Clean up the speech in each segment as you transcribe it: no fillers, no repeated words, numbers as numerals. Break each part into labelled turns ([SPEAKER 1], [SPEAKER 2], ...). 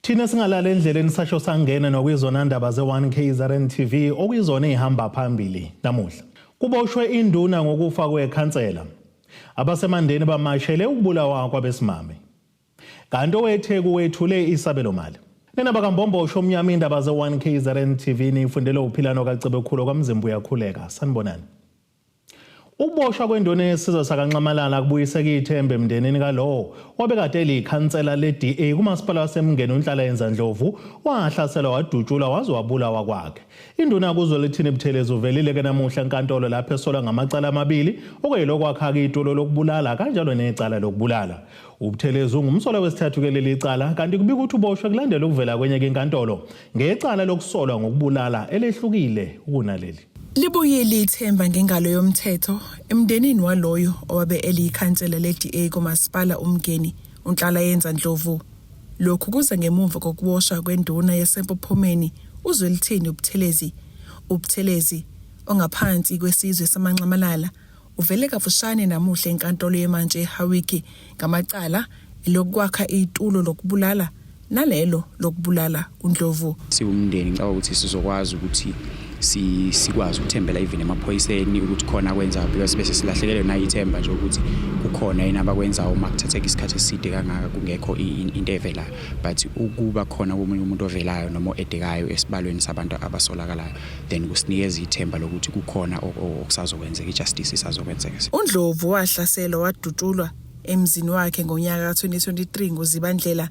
[SPEAKER 1] Thina singalala endleleni sasho sangena nokwizona ndaba ze-1 KZN TV okuyizona ezihamba phambili namuhla. Kuboshwe induna ngokufa kwekhansela. Abasemandeni bamashele ukubulawa kwabesimame. Kanti oweTheku wethule isabelomali. Nina bakambombosho omnyama indaba ze-1 KZN TV nifundele uphilano kaCebekhulu kwaMzimba uyakhuleka. Sanibonani. Ukuboshwa kwenduna yesizwe sakaNxamalala kubuyiseke ithemba emndenini kalowo wabekade elikhansela le-DA kumasipala waseMngeni uNhlalayenza Ndlovu wahlaselwa wadutshulwa waze wabulawa kwakhe. Induna kuZwelithini Buthelezi uvelile ke namuhla enkantolo lapho esolwa ngamacala amabili okuyilokwakha itulo lokubulala kanjalo necala lokubulala. UButhelezi ungumsolwa wesithathu kuleli cala kanti kubikwa ukuthi uboshwe kulandela ukuvela kwenye inkantolo ngecala lokusolwa ngokubulala elehlukile kunaleli.
[SPEAKER 2] Libuyile ithemba ngengalo yomthetho emndenini waloyo owabe eliyikhansela le-DA kuMasipala uMngeni, uNhlalayenza Ndlovu. Lokhu kuza ngemuva kokuboshwa kwenduna yaseMpophomeni uZwelithini Buthelezi. UButhelezi, ongaphansi kwesizwe samaNxamalala, uvele kafushane namuhla enkantolo yemantshi eHawiki ngamacala elokwakha itulo lokubulala nalelo lokubulala uNdlovu.
[SPEAKER 3] Siwumndeni ngicabanga ukuthi sizokwazi ukuthi sikwazi ukuthembela even emaphoyiseni ukuthi khona akwenzayo because bese silahlekelwe nayithemba nje ukuthi kukhona yini abakwenzayo uma kuthatheka isikhathi eside kangaka kungekho into evelayo, but ukuba khona komunye umuntu ovelayo noma o-edekayo esibalweni sabantu abasolakalayo then kusinikeza ithemba lokuthi kukhona okusazokwenzeka, i-justice isazokwenzeka.
[SPEAKER 2] UNdlovu wahlaselwa wadutshulwa emzini wakhe ngonyaka ka-2023 ngoZibandlela,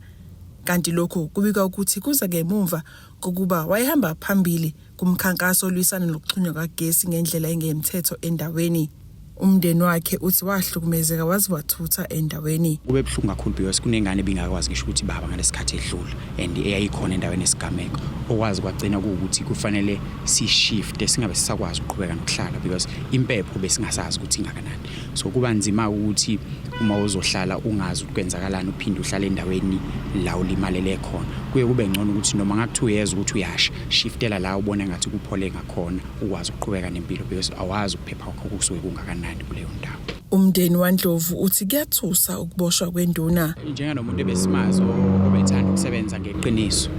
[SPEAKER 2] kanti lokhu kubikwa ukuthi kuza ngemumva kokuba wayehamba phambili kumkhankaso olwisana nokuxhunywa kagesi ngendlela engemthetho endaweni. Umndeni wakhe uthi wahlukumezeka waze wathutha endaweni.
[SPEAKER 3] Kube buhlungu kakhulu because kunengane ebingakwazi ngisho ukuthi baba ngalesikhathi edlula and eyayikhona endaweni yesigameko, okwazi kwagcina kuwukuthi kufanele sishifte singabe sisakwazi ukuqhubeka nokuhlala because impepho besingasazi ukuthi ingakanani. So kuba nzima ukuthi uma uzohlala ungazi ukuthi kwenzakalani uphinde uhlale endaweni la ulimalele khona. Kuye kube ngcono ukuthi noma ngakuthiwa uyezwa ukuthi uyasha, shiftela la ubona ngathi kuphole ngakhona ukwazi ukuqhubeka nempilo because awazi ukuphepha kwakho kusuke kungakanani kuleyo ndawo.
[SPEAKER 2] Umndeni waNdlovu uthi kuyathusa ukuboshwa kwenduna.
[SPEAKER 3] Njenganomuntu ebesimazi obethanda ukusebenza ngeqiniso,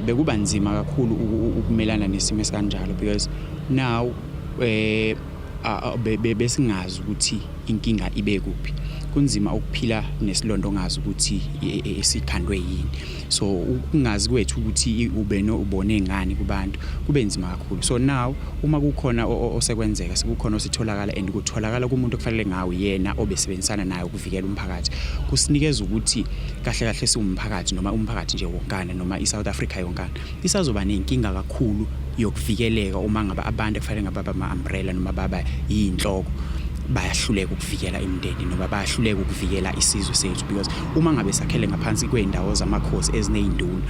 [SPEAKER 3] bekuba nzima kakhulu ukumelana nesimo esikanjalo because now besingazi ukuthi inkinga ibe kuphi. Kunzima ukuphila nesilonda ongazi ukuthi esikhandwe yini, so ukungazi kwethu ukuthi ube ubone ngani kubantu kube nzima kakhulu. So now uma kukhona osekwenzeka, sekukhona ositholakala and kutholakala kumuntu okufanele ngawo yena obesebenzisana naye ukuvikela umphakathi, kusinikeza ukuthi kahle kahle siwumphakathi noma umphakathi nje wonkana noma i-South Africa yonkana isazoba nenkinga kakhulu yokuvikeleka uma ngabe abantu ekufanele ngabe bama-umbrella noma baba yinhloko bayahluleka ukuvikela imindeni noma bayahluleka ukuvikela isizwe sethu, because uma ngabe sakhele ngaphansi kwey'ndawo zamakhosi eziney'nduna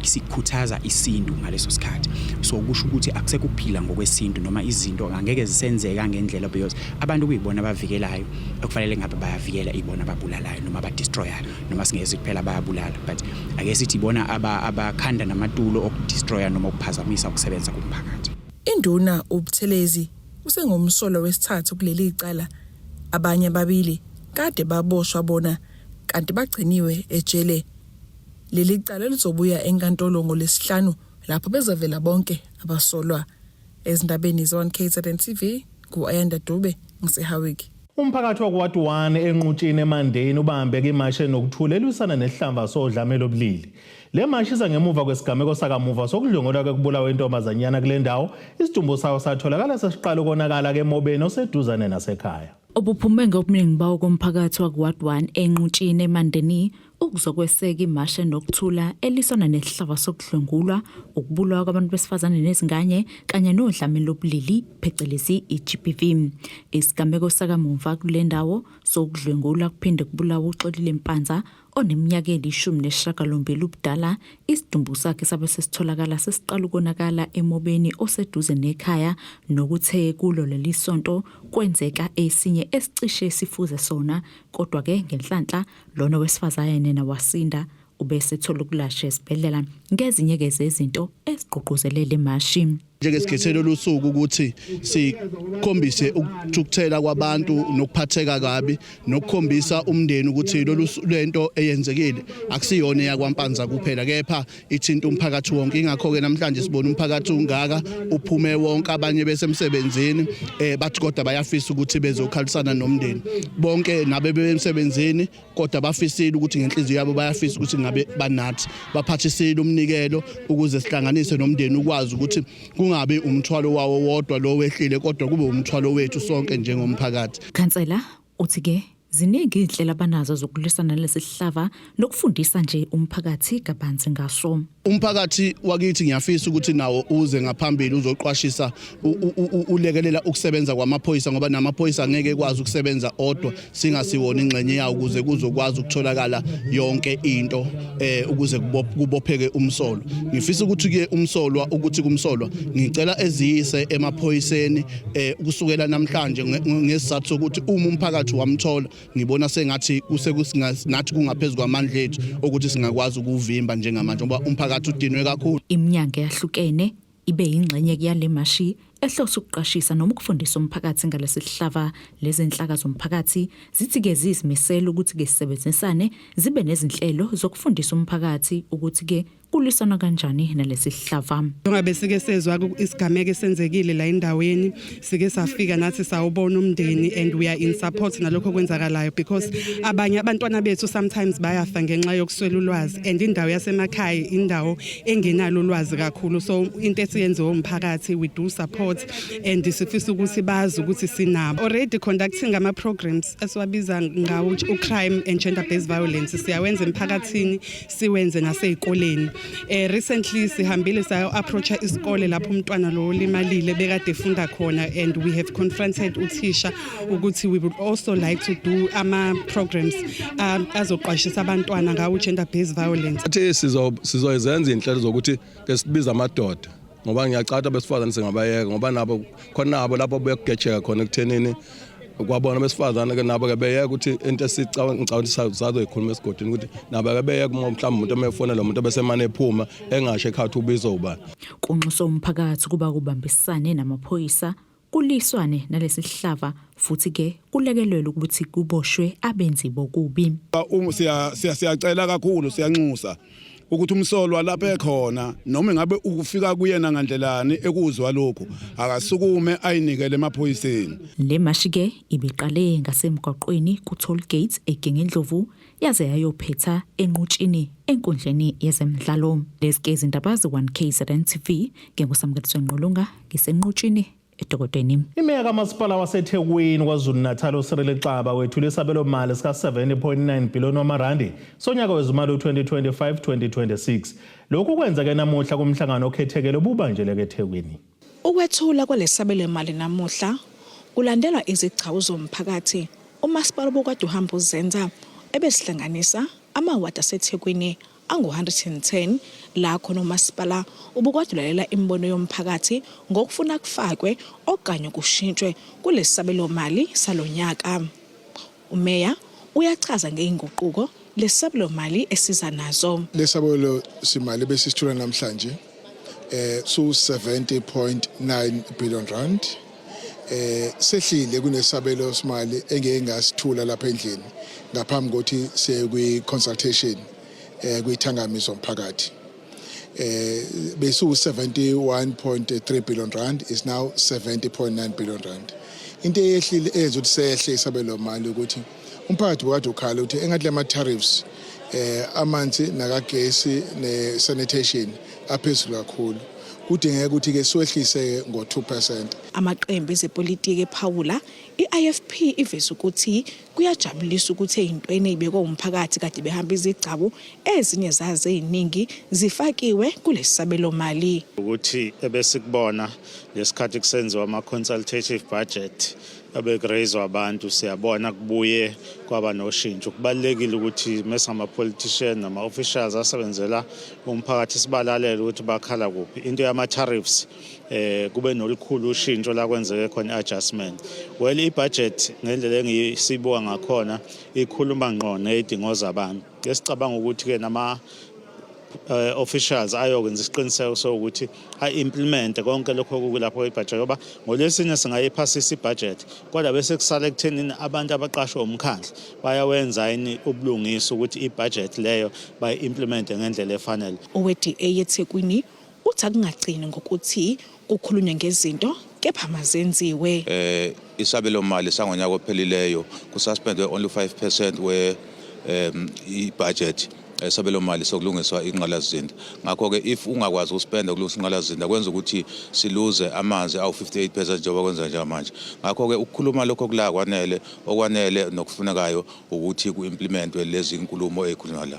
[SPEAKER 3] sikhuthaza isintu ngaleso sikhathi. So kusho ukuthi akusekho ukuphila ngokwesintu noma izinto angeke zisenzeka ngendlela because abantu kuyibona abavikelayo ekufanele ngabe bayavikela, ibona ababulalayo noma abadestroyayo, noma singeke kuphela bayabulala, but ake sithi ibona abakhanda namatulo okudestroya noma ukuphazamisa ukusebenza komphakathi.
[SPEAKER 2] Induna uButhelezi usengumsolwa wesithathu kuleli cala. Abanye ababili kade baboshwa bona kanti bagciniwe ejele. Leli cala lizobuya enkantolo ngoLwesihlanu lapho bezovela bonke abasolwa. Ezindabeni ze-1 KZN TV, ngu-Ayanda Dube ngiseHawiki.
[SPEAKER 1] Umphakathi wakuWard 1 eNqutshini eMandeni ubambe imashi enokuthula elwisana nesihlamba sodlame lobulili. Le mashi iza ngemuva kwesigameko sakamuva sokudlwengulwa kwekubulawa intombazanyana kule ndawo. Isidumbu sawo satholakala sesiqala ukonakala ke emobeni oseduzane nasekhaya.
[SPEAKER 4] Obuphume ngobuningi bawo komphakathi wakuWard 1 eNqutshini eMandeni ukuzokweseka imashi enokuthula elwisana nesihlava sokudlwengulwa, ukubulawa kwabantu besifazane nezingane kanye nodlame lobulili phecelezi i-GBV. Isigameko sakamuva kule ndawo sokudlwengulwa kuphinde kubulawa uXolile Mpanza oneminyaka eli-18 ubudala, isidumbu sakhe sabe sesitholakala sesiqala ukonakala emobeni oseduze nekhaya nokuthe kulo leli sonto kwenzeka esinye esicishe sifuze sona, kodwa-ke ngenhlanhla lona wesifazane yena wasinda ubesethola ukulashwa esibhedlela. Ngezinye-ke zezinto ezigqugquzele le mashi.
[SPEAKER 5] Njengesikhethe lolu suku ukuthi sikhombise ukuthukuthela kwabantu nokuphatheka kabi nokukhombisa umndeni ukuthi lolu lento eyenzekile akusiyona eyakwaMpanza kuphela, kepha ithinta umphakathi wonke. Ingakho-ke namhlanje sibona umphakathi ungaka uphume wonke, abanye besemsebenzini, bathi kodwa bayafisa ukuthi bezokhalisana nomndeni bonke, nabe bemsebenzini, kodwa bafisile ukuthi ngenhliziyo yabo bayafisa ukuthi ngabe banathi. Baphathisile umnikelo ukuze sihlanganise nomndeni, ukwazi ukuthi kungabi umthwalo wawo wodwa lo wehlile, kodwa kube umthwalo wethu sonke njengomphakathi.
[SPEAKER 4] Khansela uthi ke ziningi izinhlelo abanazo zokulwisana nalesi sihlava nokufundisa nje umphakathi kabanzi ngaso.
[SPEAKER 5] Umphakathi wakithi ngiyafisa ukuthi nawo uze ngaphambili uzoqwashisa, ulekelela ukusebenza kwamaphoyisa, ngoba namaphoyisa angeke ekwazi ukusebenza odwa singasiwona ingxenye yawo, ukuze kuzokwazi ukutholakala yonke into, ukuze kubopheke umsolwa. Ngifisa ukuthi ke umsolwa, ukuthi kumsolwa ngicela eziyise emaphoyiseni kusukela namhlanje, ngesizathu sokuthi uma umphakathi wamthola, ngibona sengathi nathi kungaphezulu kwamandla ethu ukuthi singakwazi ukuvimba njengamanje, ngoba umphakathi udinwe kakhulu.
[SPEAKER 4] Iminyango eyahlukene ibe yingxenye yale mashi ehlose ukuqashisa noma ukufundisa umphakathi ngalesi sihlava. Lezi nhlaka zomphakathi zithi-ke zizimisele ukuthi-ke sisebenzisane, zibe nezinhlelo zokufundisa umphakathi ukuthi-ke kulwisana kanjani nalesi sihlava.
[SPEAKER 6] Njengoba sike sezwa isigameko esenzekile la endaweni, sike safika nathi sawubona umndeni, and we are in support nalokho okwenzakalayo, because abanye abantwana bethu sometimes bayafa ngenxa yokuswela ulwazi, and indawo yasemakhaya indawo engenalo ulwazi kakhulu. So into esiyenziwe umphakathi, we do support and sifisa ukuthi bazi ukuthi sinabo. Already conducting ama programs esiwabiza ngawo u-crime and gender based violence, siyawenza emphakathini, siwenze nasey'koleni. Recently sihambile sayo approacha isikole lapho umntwana lo olimalile bekade efunda khona, and we have confronted uthisha ukuthi we would also like to do ama programs azoqwashisa abantwana ngawo gender based violence.
[SPEAKER 7] Athi sizozenza inhlelo zokuthi ke sibiza amadoda, ngoba ngiyacatha besifazane singabayeka, ngoba nabo khona nabo lapho beyokugejeka khona ekuthenini kwabona besifazane ke nabo ke beyeka ukuthi into esicabanga, ngicabanga ukuthi sazoyikhuluma esigodini, ukuthi nabo ke beyeka uma mhlawumbe umuntu emefonela umuntu ebesemane ephuma engasho ekhathi ubizo ubani.
[SPEAKER 4] Kunxuswa umphakathi kuba kubambisane namaphoyisa kuliswane nalesi sihlava, futhi ke kulekelelwe ukuthi kuboshwe abenzi bokubi.
[SPEAKER 8] Siyacela kakhulu, siyanxusa ukuthi umsolwa lapha ekhona, noma ngabe ukufika kuyena ngandlelani ekuzwa lokhu, akasukume ayinikele emaphoyiseni.
[SPEAKER 4] Le mashi ke ibiqale ngasemgwaqweni ku-toll gate eGingindlovu, yaze yayophetha eNqutshini enkundleni yezemidlalo. Lezi ke izindaba ze-1 KZN TV, nginguSamukeliso Ngqulunga, ngiseNqutshini eDokodweni.
[SPEAKER 1] Imeya kamasipala waseThekwini KwaZulu-Natal uCyril Xaba wethule isabelo-mali sika-70.9 billion wamarandi sonyaka wezimali u-2025-2026. Lokhu kwenzeke namuhla kumhlangano okhethekele obubanjeleke eThekwini.
[SPEAKER 2] Ukwethula kwalesabelo mali namuhla kulandelwa izigcawu zomphakathi umasipala obukade uhamba uzenza, ebesihlanganisa amawadi aseThekwini angu-110, la khona umasipala ubukade ulalela imibono yomphakathi ngokufuna kufakwe okanye kushintshwe kulesabelo mali salonyaka. Umeya uyachaza ngeyinguquko lesabelo mali esiza nazo.
[SPEAKER 9] Lesabelo simali besisithula namhlanje su 70.9 billion rand, sehlile kunesabelo simali engeke ngasithula lapha endlini ngaphambi kokuthi siye kwi consultation kwithangami zomphakathi. Besu 71.3 billion rand is now 70.9 billion rand. Into eyehlile eyenza ukuthi sehle isabelo mali ukuthi umphakathi wakade ukhala ukuthi engathi lama tariffs amanzi nakagesi ne sanitation aphezulu kakhulu, kudingeka ukuthi ke siwehlise ngo-2%.
[SPEAKER 2] Amaqembu ezepolitiki ephawula, i-IFP iveza ukuthi kuyajabulisa ukuthi ey'ntweni ey'bekwe umphakathi kade behamba izigcawu, ezinye zazo ey'ningi zifakiwe kulesi sabelo mali.
[SPEAKER 10] Ukuthi ebesikubona lesikhathi kusenziwa ama-consultative budget abekuraiswa abantu, siyabona kubuye kwaba noshintsho. Kubalulekile ukuthi mesingama-politician nama-officials asebenzela umphakathi sibalalele ukuthi bakhala kuphi. Into yama-tariffs, kube nolukhulu ushintsho la kwenzeke khona i-adjustment. Well, i-budget ngendlela engisibuka ngakhona ikhuluma ngqo nezidingo zabantu. Esicabanga ukuthi ke nama officials ayokwenza isiqiniseko sokuthi a-implemente konke lokho okulapho ibudget, ngoba ngolwesine singayiphasisa ibudget, kodwa bese kusala ekuthenini abantu abaqashwe umkhandlu bayawenza yini ubulungisa ukuthi ibudget leyo bayi-implemente ngendlela efanele.
[SPEAKER 2] Owe-DA eThekwini uthi akungagcini ngokuthi kukhulunywe ngezinto kepha mazenziwe.
[SPEAKER 11] Isabelo mali sangonyaka ophelileyo kususpendwe only 5% we i-budget esabelo mali sokulungiswa ingqalasizinda. Ngakho-ke if ungakwazi ukuspenda ukulungisa ingqalasizinda, kwenza ukuthi siluze amanzi awu-58% njengoba kwenza njengamanje. Ngakho-ke ukukhuluma lokho kula kwanele, okwanele nokufunekayo ukuthi ku-implementwe lezi nkulumo ey'khulunywa la.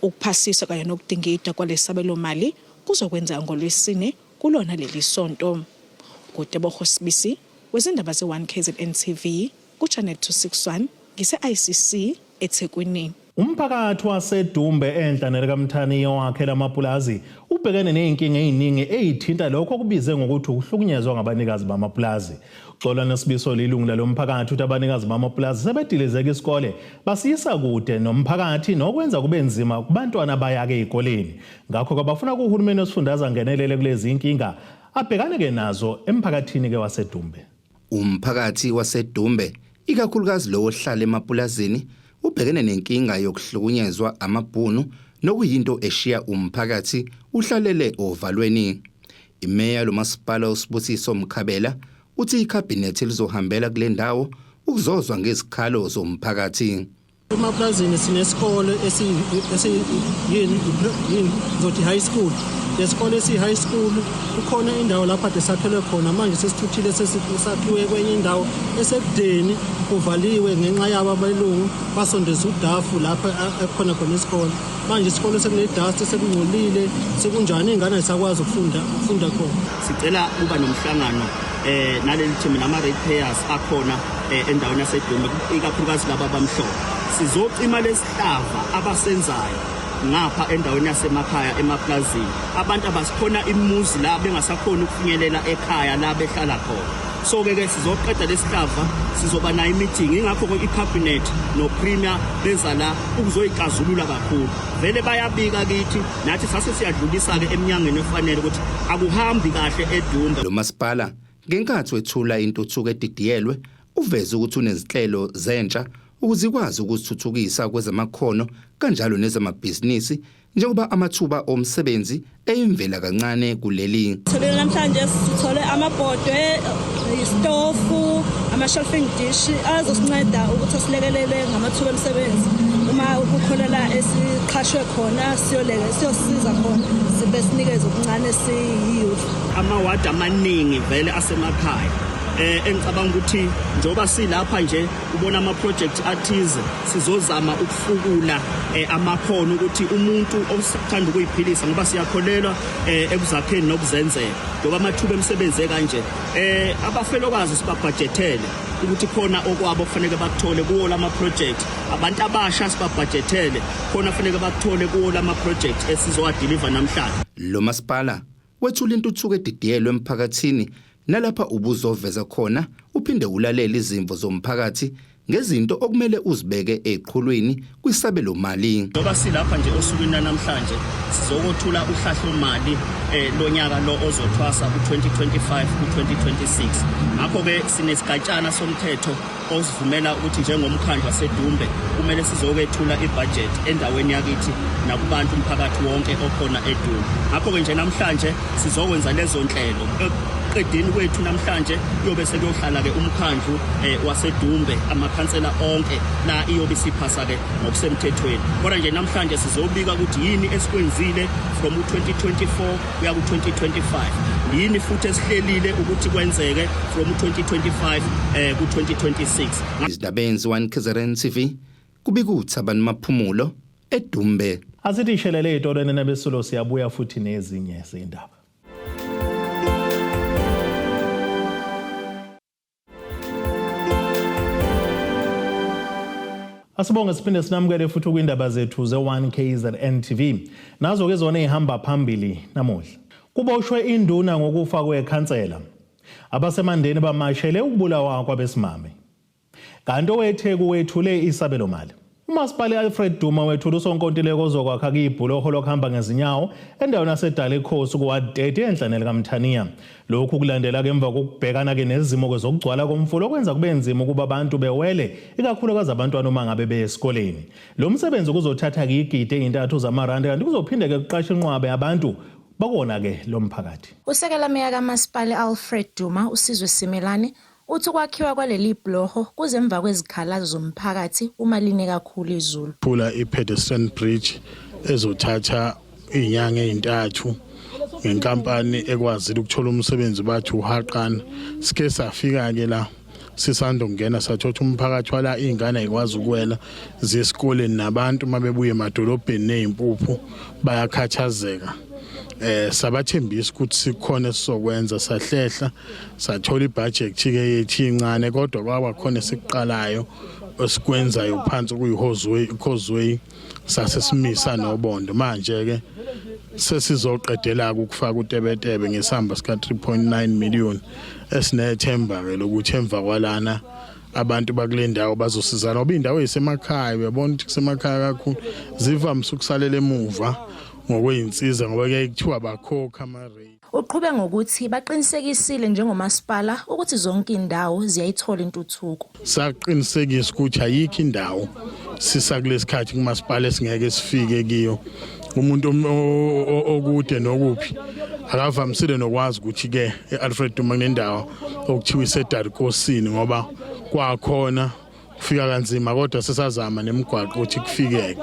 [SPEAKER 2] Ukuphasiswa kanye nokudingidwa kwalesabelo mali kuzokwenzeka ngolwesine kulona leli sonto. Ngutebogo Sibisi wezindaba ze-1 KZN TV ku-Channel 261 ngise-ICC eThekwini.
[SPEAKER 1] Umphakathi waseDumbe enhla nelikaMthaniya owakhela amapulazi ubhekene nezinkinga eziningi ezithinta lokho okubize ngokuthi ukuhlukunyezwa ngabanikazi bamapulazi. Xolani Sibiso lilungu lalo mphakathi uthi abanikazi bamapulazi sebedilizeka isikole basiyisa kude nomphakathi, nokwenza kube nzima kubantwana abayake ezikoleni. Ngakho ke bafuna kuhulumeni wesifundazwe angenelele kulezi inkinga abhekane ke nazo emphakathini ke waseDumbe.
[SPEAKER 12] Umphakathi waseDumbe, ikakhulukazi lowo ohlala emapulazini, ubhekene nenkinga yokuhlukunyezwa amabhunu, nokuyinto eshiya umphakathi uhlalele ovalweni. Imeya lomasipala uSibusiso Mkhabela uthi ikhabhinethi lizohambela kule ndawo ukuzozwa ngezikhalo zomphakathi.
[SPEAKER 13] Emaplazini sinesikole yini yini ngizothi high school. Lesikole esiyi-high school, kukhona indawo lapho ade sakhelwe khona, manje sesithuthile, sesakhiwe kwenye indawo esekudeni, kuvaliwe ngenxa yabo abelungu basondeza udafu lapho ekhona khona isikole. Manje isikole sekune-dust, sekungcolile, sekunjani, iy'ngane ayisakwazi ukufunda khona.
[SPEAKER 14] Sicela kuba nomhlangano naleli team nama ratepayers akhona endaweni yaseDumbe, ikakhulukazi laba abamhlophe. Sizocima lesihlava abasenzayo ngapha endaweni yasemakhaya emaplazini. Abantu abasikhona imuzi la bengasakhona ukufinyelela ekhaya la behlala khona. So ke sizoqeda lesihlava, sizoba nayo imeeting. Ingakho ke icabinet no premier beza la ukuzoyixazulula kakhulu. Vele bayabika kithi, nathi sase siyadlulisa ke eminyangweni efanele ukuthi akuhambi kahle eDumbe.
[SPEAKER 12] Lo masipala, ngenkathi wethula intuthuko edidiyelwe, uveze ukuthi unezinhlelo zentsha ukuze ikwazi ukuzithuthukisa kwezamakhono kanjalo nezamabhizinisi, njengoba amathuba omsebenzi eyimvela kancane kuleli.
[SPEAKER 15] Tholile namhlanje, sithole amabhodwe, isitofu, ama-chafing dish azosinceda ukuthi asilekelele ngamathuba emisebenzi uma kukhona la esiqhashwe khona, siyoleke siyosiza khona, sibe sinikeze okuncane siyi-youth.
[SPEAKER 14] Amawadi amaningi vele asemakhaya, engicabanga ukuthi njengoba silapha nje ubona ama project athize, sizozama ukufukula amakhono ukuthi umuntu osathanda ukuyiphilisa, ngoba siyakholelwa ekuzakheni nokuzenzela, njengoba amathuba emisebenzi kanje. Abafelokazi sibabhajethele ukuthi khona okwabo kufanele bakuthole kuwo lama project. Abantu abasha sibabhajethele khona kufanele bakuthole kuwo lama project esizowadeliver namhlanje.
[SPEAKER 12] Lo masipala wethula intuthuko edidiyelwe emphakathini, nalapha ubuzoveza khona uphinde ulalele izimvo zomphakathi ngezinto okumele uzibeke eqhulwini kwisabelo mali.
[SPEAKER 14] Njengoba silapha nje osukwini namhlanje, sizokothula uhlahlomali lonyaka lo ozothwasa ku-2025 ku-2026. Ngakho-ke sinesigatshana somthetho osivumela ukuthi njengomkhandlu waseDumbe kumele sizokwethula ibudget endaweni yakithi nakubantu, umphakathi wonke okhona eDumbe. Ngakho-ke nje namhlanje sizokwenza lezo nhlelo. Ekuqedeni kwethu namhlanje kuyobe sekuyohlala-ke umkhandlu waseDumbe, amakhansela onke la, iyobe isiphasa-ke ngokusemthethweni. Kodwa nje namhlanje sizobika ukuthi yini esikwenzile from u-2024 kuya ku-2025, yini futhi esihlelile ukuthi kwenzeke from u-2025 ku-2026.
[SPEAKER 12] Izindaba 1 KZN TV, kubika uThabani Maphumulo eDumbe.
[SPEAKER 1] Asithi ishelele ey'tolweni nabesulo, siyabuya futhi nezinye zindaba. Asibonge, siphinde sinamukele futhi kwindaba zethu ze-1 KZN TV. Nazo-ke zona ey'hamba phambili namuhla. Kuboshwe induna ngokufa kwekhansela. Abasemandeni bamashele ukubulawa kwabesimame. Kanti oweTheku wethule isabelo mali. Umasipala i-Alfred Duma wethula usonkontileka ozokwakha kuyibhuloho lokuhamba ngezinyawo endaweni yaseDalikhosi kuward 30 enhlane likaMthaniya. Lokhu kulandela ke emva kokubhekana ke nezimo kwezokugcwala komfula okwenza kube nzima ukuba abantu bewele ikakhulukazi abantwana uma ngabe beye esikoleni. Lo msebenzi kuzothatha ke igidi ezintathu zamarandi kanti kuzophinde ke kuqashe inqwaba yabantu bakuwona ke lo mphakathi.
[SPEAKER 16] Usekela meya kaMasipala Alfred Duma uSizwe Simelane Uthi ukwakhiwa kwaleli bhuloho kuze emva kwezikhalazo zomphakathi uma line kakhulu izulu.
[SPEAKER 17] Phula i-pedestrian bridge ezothatha iy'nyanga ey'ntathu ngenkampani ekwazile ukuthola umsebenzi bathi uhaqana sike safika-ke la sisanda kungena sathola umphakathi wala iy'ngane ayikwazi ukuwela ziye esikoleni nabantu uma bebuye emadolobheni ney'mpuphu bayakhathazeka eh sabathembisa ukuthi sikhona esizokwenza sahlehla sathola ibudget ke yethu incane kodwa kwaba khona esikuqalayo esikwenzayo phansi kuyi-causeway causeway sase simisa nobondo manje ke sesizoqedela ukufaka utebetebe ngesamba sika 3.9 million esinethemba ke lokuthi emva kwalana abantu bakule ndawo bazosizana ngoba indawo isemakhaya uyabona ukuthi kusemakhaya kakhulu zivamise ukusalela emuva ngokweyinsiza ngoba kuyaye kuthiwa bakhokha ama-rate.
[SPEAKER 16] Uqhube ngokuthi baqinisekisile njengomasipala ukuthi zonke indawo ziyayithola intuthuko.
[SPEAKER 17] Saqinisekisa ukuthi ayikho indawo sisakulesikhathi kumasipala esingeke sifike kiyo. Umuntu okude nokuphi akavamisile nokwazi ukuthi ke eAlfred Duma kunendawo okuthiwa iseDarikosini ngoba kwakhona kufika kanzima kodwa sisazama nemigwaqo ukuthi kufikeke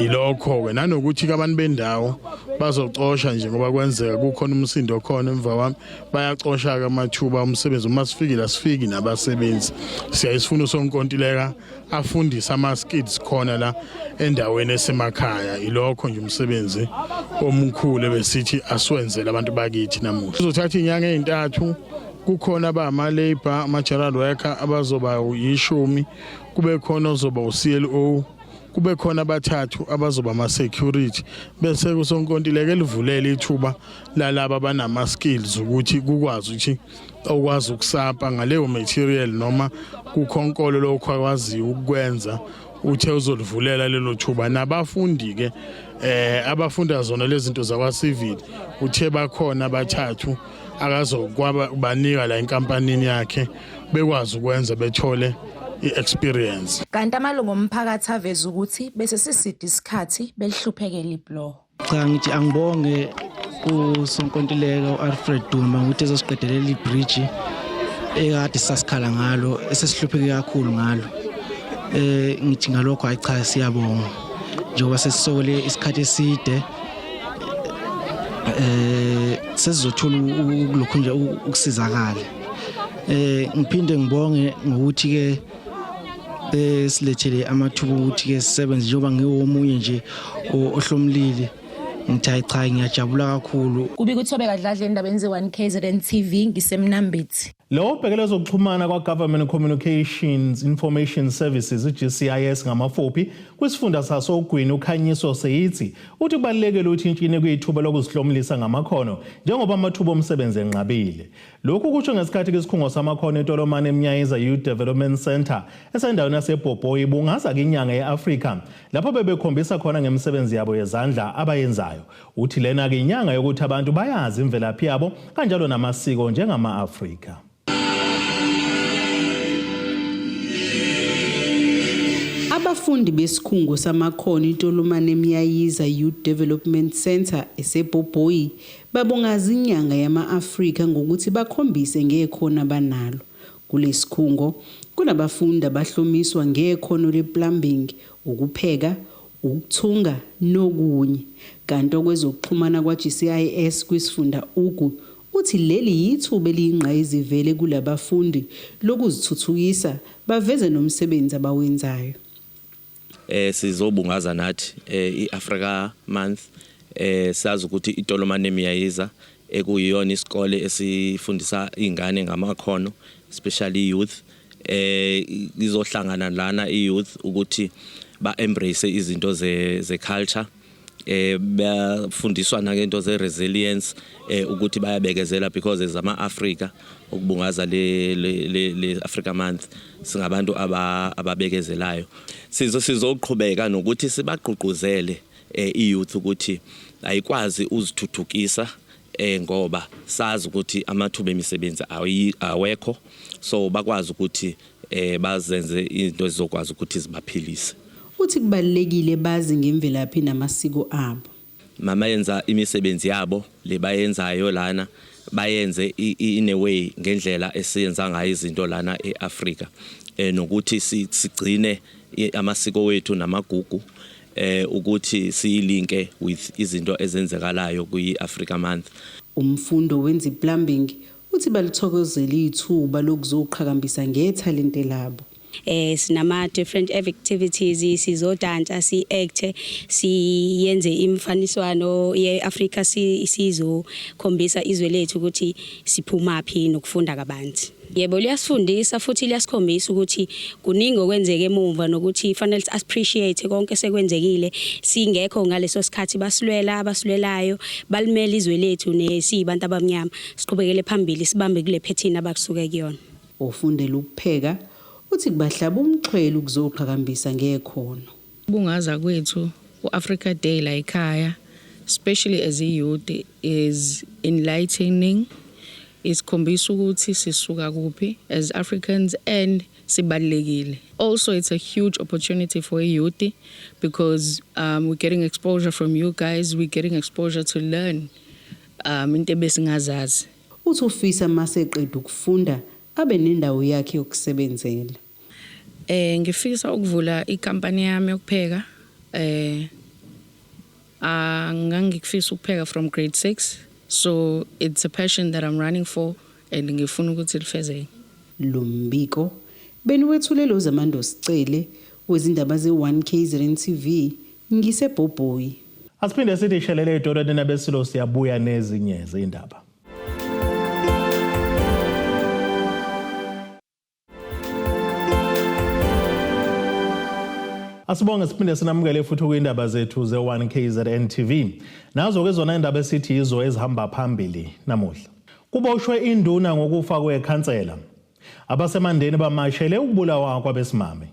[SPEAKER 17] yilokho-ke nanokuthi abantu bendawo bazocosha nje ngoba kwenzeka kukhona umsindo okhona emva kwami bayacosha-ke amathuba omsebenzi uma sifikile asifiki nabasebenzi siyaye sifuna usonkontileka afundise ama-skids khona la endaweni esemakhaya ilokho nje umsebenzi omkhulu ebesithi asiwenzele abantu bakithi namuhla uzothatha iy'nyanga ey'ntathu kukhona abama-labour ama-general worker abazoba yishumi kube khona ozoba u-CLO kube khona abathathu abazoba ama-security bese kusonkontileka elivulele ithuba lalaba abanama-skills ukuthi kukwazi ukuthi okwazi ukusapa ngaleyo material noma kukhonkolo lokho akwaziyo ukukwenza uthe uzolivulela lelo thuba nabafundi ke eh abafunda zona lezi zinto zakwa civil uthe bakhona abathathu akazokwaba banika la enkampanini yakhe bekwazi ukwenza bethole i-experience.
[SPEAKER 16] Kanti amalungu omphakathi aveza ukuthi bese siside isikhathi belihluphekela ibhuloho.
[SPEAKER 18] Cha ngithi angibonge kusonkontileka u-Alfred Duma ukuthi ezosiqedelela ibridge ekade sasikhala ngalo esesihlupheke kakhulu ngalo. Eh ngithi ngalokho hayi cha siyabonga njengoba sesisole isikhathi eside eh sesizothola ukulokhu nje ukusizakala eh ngiphinde ngibonge ngokuthi ke besilethele amathuba ukuthi ke sisebenze njengoba ngiwomunye nje ohlomlile ngithi hayi cha ngiyajabula kakhulu.
[SPEAKER 16] Kubika uThobeka Dladla endabeni ze-1 KZN TV ngiseMnambithi.
[SPEAKER 1] Lo obhekele ezokuxhumana kwa-Government Communications Information Services i-GCIS ngamafuphi kwisifunda sasoGwini uKhanyiso Seyitsi uthi kubalulekile ukuthi intsha inikwe ithuba lokuzihlomulisa ngamakhono njengoba amathuba omsebenzi enqabile. Lokhu kusho ngesikhathi kwisikhungo samakhono eTolomane eMnyayiza Youth Development Centre esendaweni yaseBhobhoyi ibungaza inyanga ye-Afrika lapho bebekhombisa khona ngemisebenzi yabo yezandla abayenzayo. Uthi lena-ke inyanga yokuthi abantu bayazi imvelaphi yabo kanjalo namasiko njengama-Afrika.
[SPEAKER 19] Abafundi besikhungo samakhono iTolomane Myayiza Youth Development Centre eseBhobhoyi babungaza inyanga yama-Afrika ngokuthi bakhombise ngekhono abanalo. Kulesikhungo kunabafundi abahlomiswa ngekhono le-plumbing, ukupheka, ukuthunga nokunye. Kanti okwezokuxhumana kwa-GCIS kwisifunda Ugu uthi leli yithuba eliyingqayizivele kulabafundi lokuzithuthukisa baveze nomsebenzi abawenzayo.
[SPEAKER 20] Eh sizobungaza nathi eh iAfrica Month eh sazi ukuthi iTolomane Miyayiza ekuyiyona isikole esifundisa izingane ngamakhono especially youth eh izohlangana lana iyouth ukuthi ba embrace izinto ze ze culture. Bayafundiswa na ngento ze resilience, ukuthi bayabekezela because as ama Africa ukubungaza le Africa Month singabantu ababekezelayo. Sizoqhubeka nokuthi sibagqugquzele i-youth ukuthi ayikwazi uzithuthukisa, ngoba sazi ukuthi amathuba emisebenzi awekho, so bakwazi ukuthi bazenze izinto ezizokwazi ukuthi zibaphilise.
[SPEAKER 19] Uthi kubalulekile bazi ngemvelaphi namasiko abo.
[SPEAKER 20] Mama yenza imisebenzi yabo le bayenzayo lana, bayenze in a way ngendlela esiyenza ngayo izinto lana eAfrika, nokuthi sigcine amasiko wethu namagugu, ukuthi siyilinke with izinto ezenzekalayo kwi-Africa Month.
[SPEAKER 19] Umfundo wenza plumbing uthi balithokozela ithuba lokuzoqhakambisa ngethalente labo.
[SPEAKER 21] Sinama different activities, sizodansa, si-act, siyenze imfaniswano ye-Africa, sizokhombisa izwe lethu ukuthi siphumaphi nokufunda kabanzi. Yebo, liyasifundisa futhi liyasikhombisa ukuthi kuningi okwenzeka emuva nokuthi fanele appreciate konke sekwenzekile singekho ngaleso sikhathi. Basilwela, abasilwelayo balimela izwe lethu nesiyibantu abamnyama. Siqhubekele phambili, sibambe kule phethini abakusuke kuyona.
[SPEAKER 19] Ofundela ukupheka uthi kubahlaba umxhwele ukuzoqhakambisa ngekhono.
[SPEAKER 22] Bungaza kwethu u-Africa Day la ekhaya, especially as a youth, is enlightening. Isikhombisa ukuthi sisuka kuphi as Africans and sibalulekile. Also, it's a huge opportunity for a youth because we're getting exposure from you guys, we're getting exposure to learn into ebesingazazi.
[SPEAKER 19] Uthi ufisa maseqeda ukufunda abe nendawo yakhe yokusebenzela.
[SPEAKER 22] Ngifisa ukuvula ikampani yami yokupheka. Ngangikufisa ukupheka from grade 6, so it's a passion that I'm running for and ngifuna ukuthi lifezeke.
[SPEAKER 19] Lo mbiko beniwethulele uZamando Sicele wezindaba ze-1 KZN TV ngiseBhobhoyi.
[SPEAKER 1] Asiphinde sithi shelele edolweni nabesilo, siyabuya nezinye zindaba. Asibonge, siphinde sinamukele futhi kwindaba zethu ze-1 KZN TV. Nazo ke zona indaba esithi yizo ezihamba phambili namuhla. Kuboshwe induna ngokufa kwekhansela. Abasemandeni bamashele ukubulawa kwabesimame.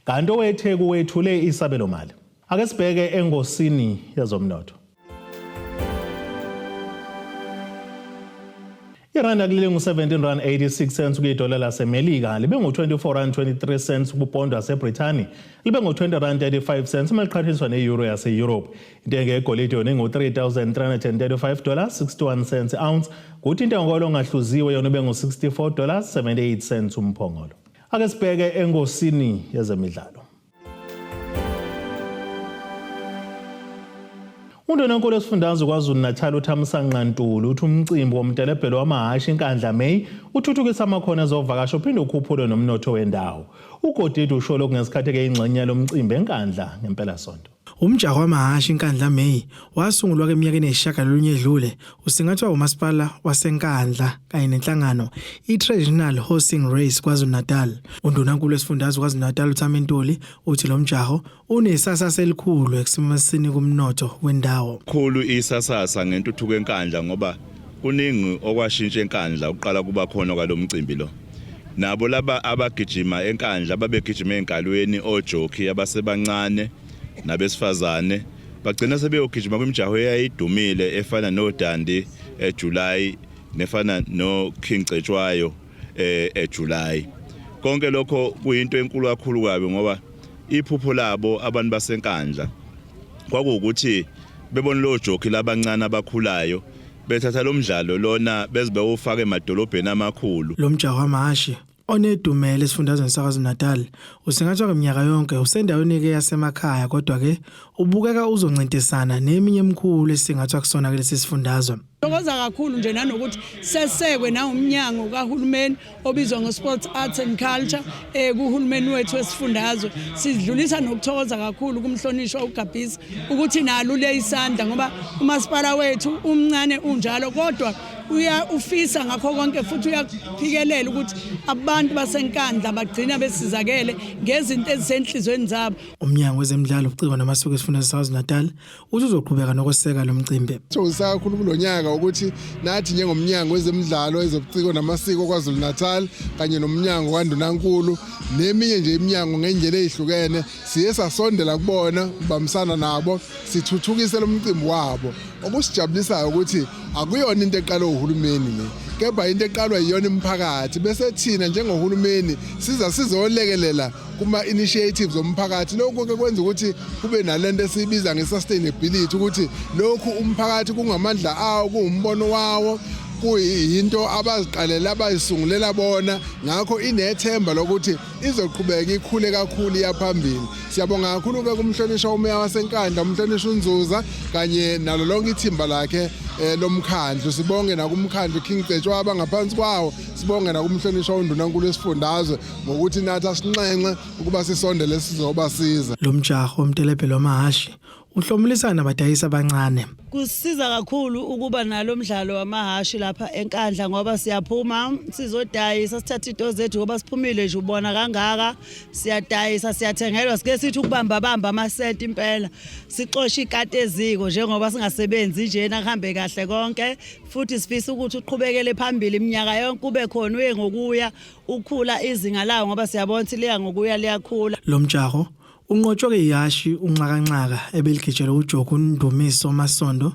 [SPEAKER 1] Kanti oweTheku wethule isabelo mali. Ake sibheke engosini yezomnotho. Iranda kuleli ngu-17 rand 86 cents kuyidola laseMelika, libe ngu-24 rand 23 cents kupondo yaseBrithani, libe ngu-20 rand 35 cents uma liqhathaniswa ne-euro yase-Europe. Intengo yegolide yona ingu-3335 dollars 61 cents ounce, kuthi intengo kolo ongahluziwe yona ube ngu-64 dollars 78 cents umphongolo. Ake sibheke engosini yezemidlalo. Undunankulu wesifundazwe KwaZulu-Natal uThamsanqa Ntuli uthi umcimbi womtelebhelo wamahhashi iNkandla May uthuthukisa amakhono ezovakasho uphinde ukhuphule nomnotho wendawo. UGodide usho lokhu ngesikhathi ke ingxenye yalomcimbi eNkandla ngempelasonto.
[SPEAKER 23] Umjaho wamahhashi iNkandla May wasungulwa eminyakeni eyisishiyagalolunye edlule, usingathwa umasipala waseNkandla kanye nenhlangano i-Traditional Horsing Race KwaZulu-Natal. Undunankulu wesifundazwe KwaZulu-Natal uThami Ntuli uthi lo mjaho unesasasa elikhulu ekusimamiseni kumnotho wendawo.
[SPEAKER 24] Khulu isasasa ngentuthuko eNkandla ngoba kuningi okwashintsha eNkandla uqala kuba khona kwalomcimbi lo. Nabo laba abagijima eNkandla ababegijima enkalweni, ojockey abasebancane nabesifazane bagcina sebeyogijima kwimijaho eyayidumile efana noDundee eJuly nefana noKing Cetshwayo eJuly. Konke lokho kuyinto enkulu kakhulu kabi ngoba iphupho labo abantu baseNkandla kwakuwukuthi bebona lo jockey labancane abakhulayo bethatha lo mdlalo lona beze bewufaka emadolobheni amakhulu.
[SPEAKER 23] Lo mjaho wamahhashi onedumela esifundazweni saKwaZulu-Natal usingathwa ngeminyaka yonke usendaweni-ke yasemakhaya, kodwa-ke ubukeka uzoncintisana neminye emikhulu esingathwa kusona kulesi sifundazwe.
[SPEAKER 3] Thokoza kakhulu nje nanokuthi sesekwe nawumnyango kahulumeni obizwa ngo-Sports Arts and Culture kuhulumeni wethu wesifundazwe. Sidlulisa nokuthokoza kakhulu kumhlonishwa uGabhisa ukuthi nalule isandla ngoba umasipala wethu umncane unjalo kodwa uya ufisa ngakho konke futhi uyaphikelela ukuthi abantu baseNkandla bagcina besizakele ngezinto ezisenhlizweni zabo.
[SPEAKER 23] Umnyango wezemidlalo, ubuciko namasiko esifundazwe saKwaZulu-Natal uthi uzoqhubeka nokweseka lo mcimbi.
[SPEAKER 9] Sithokozisa kakhulu kulo nyaka ukuthi nathi njengomnyango wezemidlalo, ezobuciko namasiko KwaZulu-Natal kanye nomnyango kaNdunankulu neminye nje iminyango ngendlela ezihlukene siye sasondela kubona kubambisana nabo sithuthukise lo mcimbi wabo. Okusijabulisayo ukuthi akuyona into eqalwe uhulumeni le, kepha into eqalwa iyona imiphakathi bese thina njengohulumeni siza sizolekelela kuma-initiatives omphakathi. Lokhu-ke kwenza ukuthi kube nalento esiyibiza nge-sustainability, ukuthi lokhu umphakathi kungamandla awo, kuwumbono wawo, kuyinto abaziqalela abayisungulela bona, ngakho inethemba lokuthi izoqhubeka ikhule kakhulu iyaphambili. Siyabonga kakhulu-ke kumhlonishwa umeya waseNkandla, umhlonishwa uNzuza, kanye nalo lonke ithimba lakhe lomkhandlu. Sibonge nakumkhandlu King Cetshwayo abangaphansi kwawo, sibonge nakumhlonishwa undunankulu wesifundazwe ngokuthi nathi asinxenxe ukuba sisondele sizobasiza.
[SPEAKER 23] Lo mjaho womtelebhelo wamahhashi uhlomulisa nabadayisi abancane.
[SPEAKER 5] Kusiza kakhulu ukuba nalo mdlalo wamahhashi lapha eNkandla ngoba siyaphuma sizodayisa, sithathe into zethu ngoba siphumile nje ubona kangaka, siyadayisa, siyathengelwa, sike sithi ukubamba bamba amasenti impela, sixoshe ikati eziko njengoba singasebenzi njena, kuhambe kahle konke futhi sifisa ukuthi uqhubekele phambili iminyaka yonke kube khona uye ngokuya ukhula izinga lawo ngoba siyabona ukuthi liya ngokuya liyakhula.
[SPEAKER 23] Lo mjaho unqotshwe-ke ihhashi uNxakanxaka ebeligijelwe uJoku Ndumiso Masondo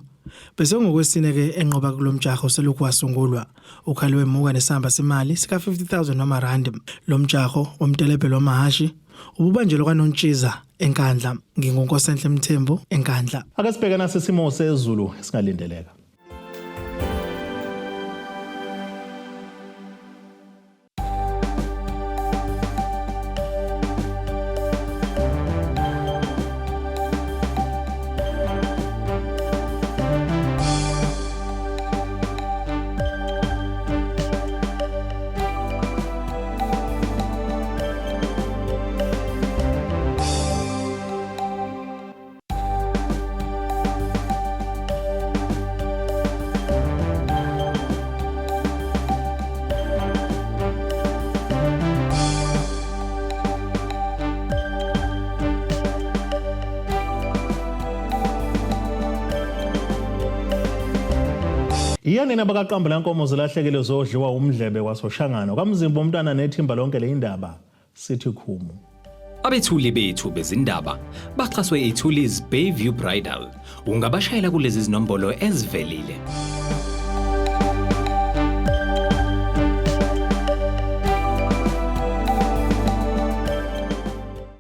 [SPEAKER 23] bese kungokwesine-ke enqoba kulo mjaho selokhu wasungulwa. Ukhale wemuka nesamba semali sika-50,000 wamarandi. Lo mjaho womtelebhelo wamahhashi ububanjelwe kwaNontshiza eNkandla. NginguNkosenhle Mthembu eNkandla.
[SPEAKER 1] Ake sibheke nasi isimo sezulu esingalindeleka. Iyanina bakaqambula nkomo zilahlekile zodliwa umdlebe kwaSoshangano kaMzimba umntwana nethimba lonke le indaba sithi khumu.
[SPEAKER 6] Abethuli bethu bezindaba baxhaswe iThulis Bayview Bridal. Ungabashayela kulezi zinombolo ezivelile.